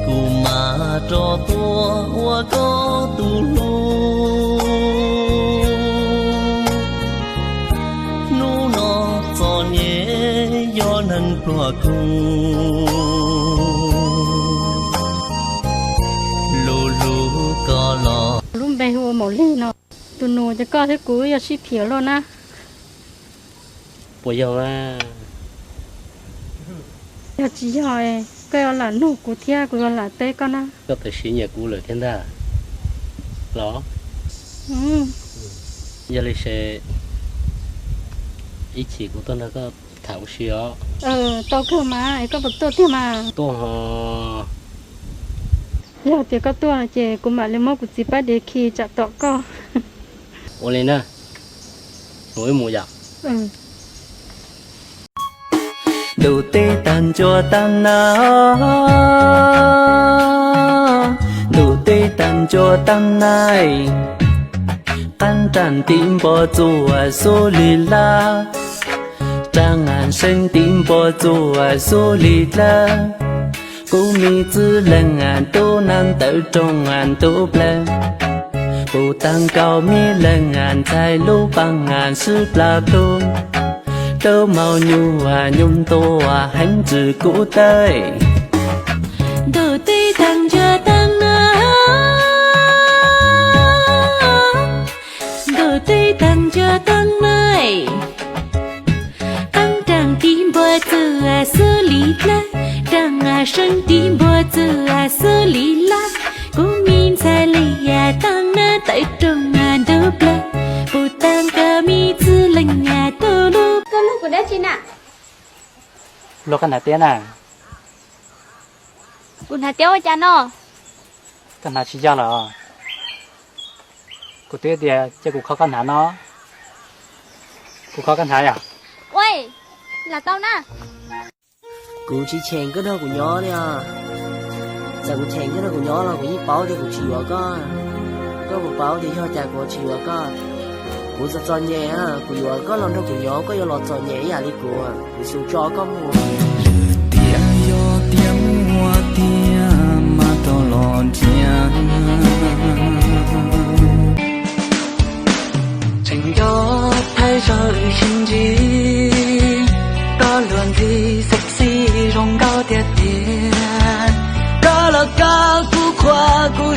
Kuv mam rov tuaj ua koj tus hlub. Hnub no txom nyem yog neeg pluag kuv, lub hlub koj los. Lub npe hu ua Maum Lig no. Tus nus ces koj thiab kuv yog sib phim luaj na. Puas yog a? Yog tsis yog, koj yuav lam nug kuv thiab kuv yuav lam teb koj na. Koj twb siv nyiam kuv lawm thiab ntag los? Yog li ces ib chim kuv tuaj nrog koj tham ua si os. Tau kawg mas, es koj puas tuaj tiag mas? Tuaj hos. Yog tias koj tuaj ces kuv mam li muab kuv txiv pab dev khi tsam tom koj. Ua li na, mus ib mus yom. Ntuj teb tag ncua tag na, ntuj teb tag ncua tag na, qab nrag nti npua txuas xub li laj, raj seeb nti npua txuas xub li dlawb. Kuv me txwj leej tub nab ntawm rooj ntug plawv, puv tag nkaus me leej ntxhais lub paaj sib plas plug, tub maum nyuj nyuj ntua heev tshwm kuv tawb. Ntuj teb tag ncua tag na, ntuj teb tag ncua tag na, qab nrag nti npua txuas xub li dlawb, raj seeb nti npua txuas xub li laj. Kuv me ntxhais li yam tag na tawm rooj ntug plawv, puv tag nkaus me txwj leej tub lub. Koj nug kuv dab tsi na? Luag koj hnav tiab na. Kuv hnav tiab ua cas no? Koj hnav tsis yog los? Kuv twb tias cia kuv kho koj hnav no. Kuv kho koj hnav yom. Ua, lam tau na. Kuv tsis cheem koj nrog kuv nyob li os. Txawm kuv cheem koj nrog kuv nyob los kuv yeej paub tias kuv tsis yuav koj. Koj puas paub tias yog cas kuv tsis yuav koj? Kuv txom txom nyem, kuv yuav koj los nrog kuv nyob koj yuav los txom nyem ib yam li kuv. Kuv xum tso koj mus. Lwm tiam yog tiam muaj tiam mas rov los nrhiav. Tseem nco thaij zog lwm sib ntsib, koj luag ntxhi sexy zoo nkauj tiag tiag. Koj los koj kuj qhuas kuv